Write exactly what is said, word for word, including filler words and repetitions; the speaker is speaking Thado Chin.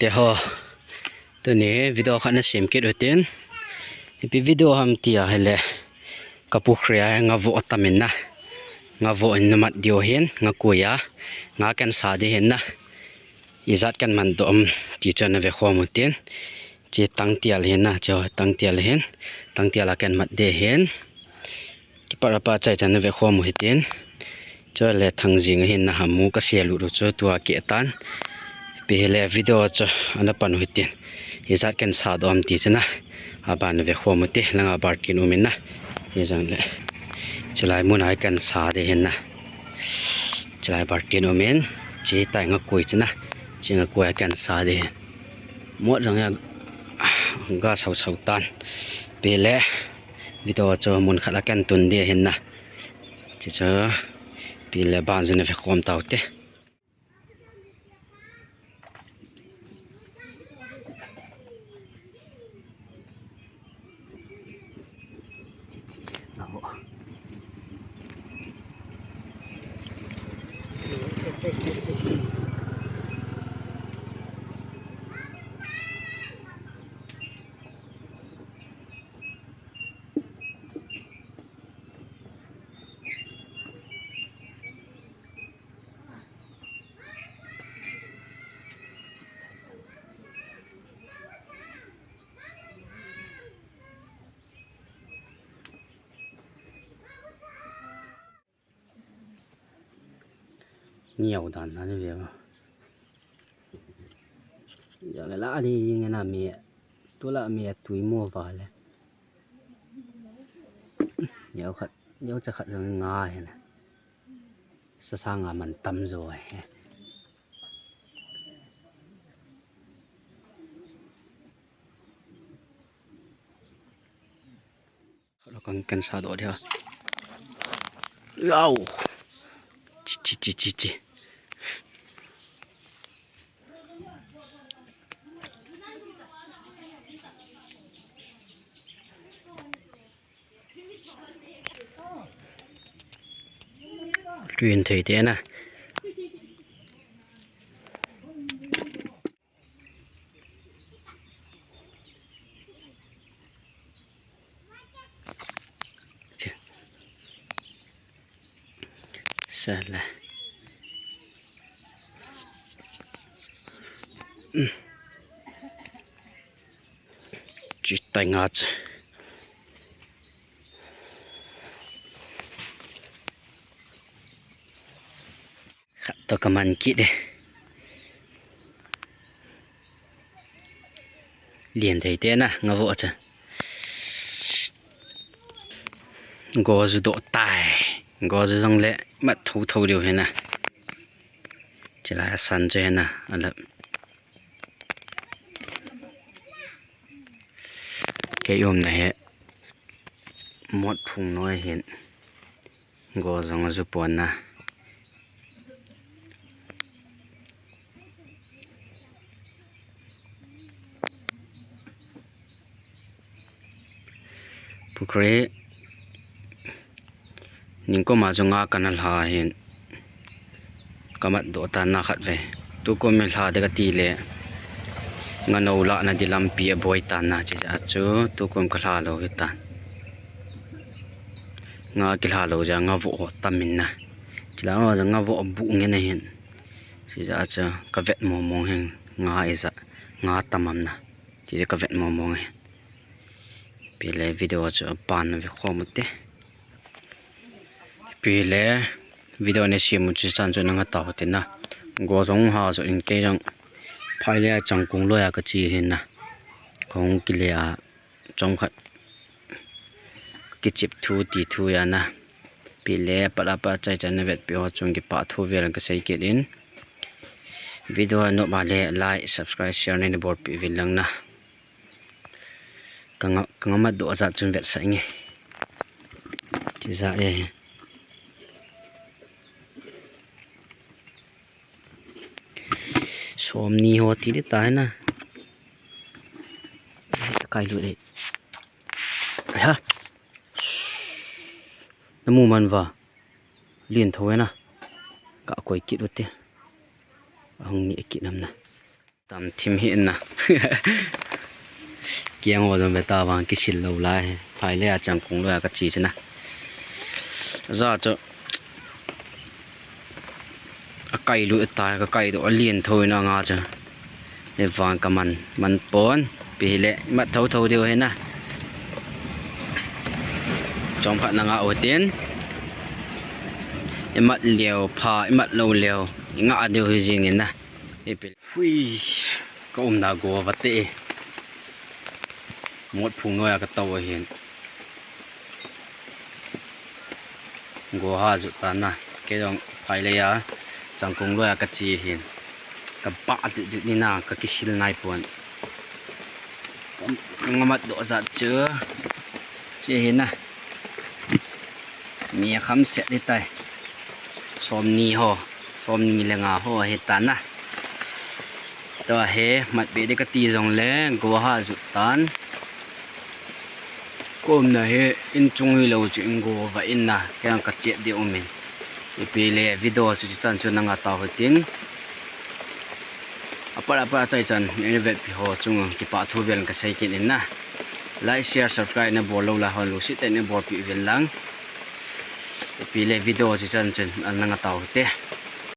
Ho, tuni video khat na sem kit u tin. Ipi video ham tia hile. Ka pukhri a nga vo tamin na. Nga vo in na mat diu hin, nga kui a. Nga kan sa di hin na. Ijat kan man dom ti chu na ve khom u tin. Chi tangtial hin na, chu tangtial hin. Tangtial a kan mat de hin. Kipat a pat chai chan na ve khom u hitin. Chu le thang jing hin na hamu ka sia lut u chu tua ke tan. Ipi hile video chu ana pan u hitin. Ijat kan sa dom ti chu na. Aban na ve khom u ti, langa bar kin umin na. Ijang le. Chilai mun ai kan sa de hin na. Chilai bar kin umin. Chi tai nga kui chu na. Chi nga kui ai kan sa de hin. Mot jang ya ga sau sau tan. Ipi le. Video chu mun khat a kan tun di hin na. Chi chu ipi le ban jun ve khom tau te. Niau dan na ve. Jang le la ni jing na mi. Tu la mi tui mo va le. Niau khat, niau cha khat jang nga he na. Sa sa nga man tam jo he. Lo kan kan sa do dia. Wow. Chi chi chi chi chi. Tuin thei te na. Sala. Chi tai nga che. Khat to ka man kit e. Lien thei te na, nga vo cha. Go ju do tai. Go ju jong le mat tho tho diu he na. Chila san che he na, ala. Kei um na he. Mot phung noi hin. Go jong ju pon na. Pukhri. Ningkoma jong a kana lha hin. Ka mat doh tan na khat ve. Tukum mi lha de ka ti le. Nga no la na di lampi a boi tan na chi ja chu. Tukum ka lha lo hi tan. Nga ki lha lo ja nga vo tamin na. Chi la nga vo bu nge na hin. Chi ja chu ka vet mo mo hin nga i ja nga tamam na. Chi ja ka vet mo mo nge. Pi le video chu pan ve khom u te. Pi le video ne siam u chi chan chu nanga tau te na. Go jong ha jo in kei jong phai le chang kung lo ya ka chi hin na. Kong ki le a chom khat ki chip thu ti thu ya na. Pi le pat a pat chai chan na vet pi ho chung ki pa thu vel ka sei kit in. Video a nop a le like, subscribe, share nei na bol pi vin lang na. Ka nga, ka nga mat doh a jat chun vetsah inge. Ti ja e. Som ni ho ti di tai na. Kai lu de. Ha. Na mu man va. Lien tho e na. Ka koi kit u te. Ahung ni kit nam na. Tam thim hi na. Kiang ho jong ve ta vang kisil lou lai. Phai le a chang kung lou a ka chi china. Ja chu. A kai lu ta ka kai do a lien tho na nga chu. E vang ka man man pon. Pi le mat tho tho deu he na. Chom khat na nga u tin. I mat leo pha i mat lou leo. I nga deu hi jing in na. Ipil. Hui, ka umna go vate. Mot phung noya ka tau ahin. Go ha ju ta na. Ke jong phai le ya. Chang kung loya ka chi hin. Ka ba ti ti ni na ka kisil nai pon. Ka ngamat do sa chu. Chi hin na. Mi kham set ni tai. Som ni ho. Som ni le nga ho hi ta na. Tua hi mat be de ka ti jong le go ha ju tan. Kom na hi in chung hi lo chu in go va in na. Kei ang ka chet de um in. Ipi le video chu chi chan chu na nga ta ho tin. Apar apar chai chan ni vet pi ho chung kipa thu vel ka sai kin in na. Like, share, subscribe na bol lou la hon lu si te na bol pi vel lang. Ipi le video chi chan chun an na nga ta ho te.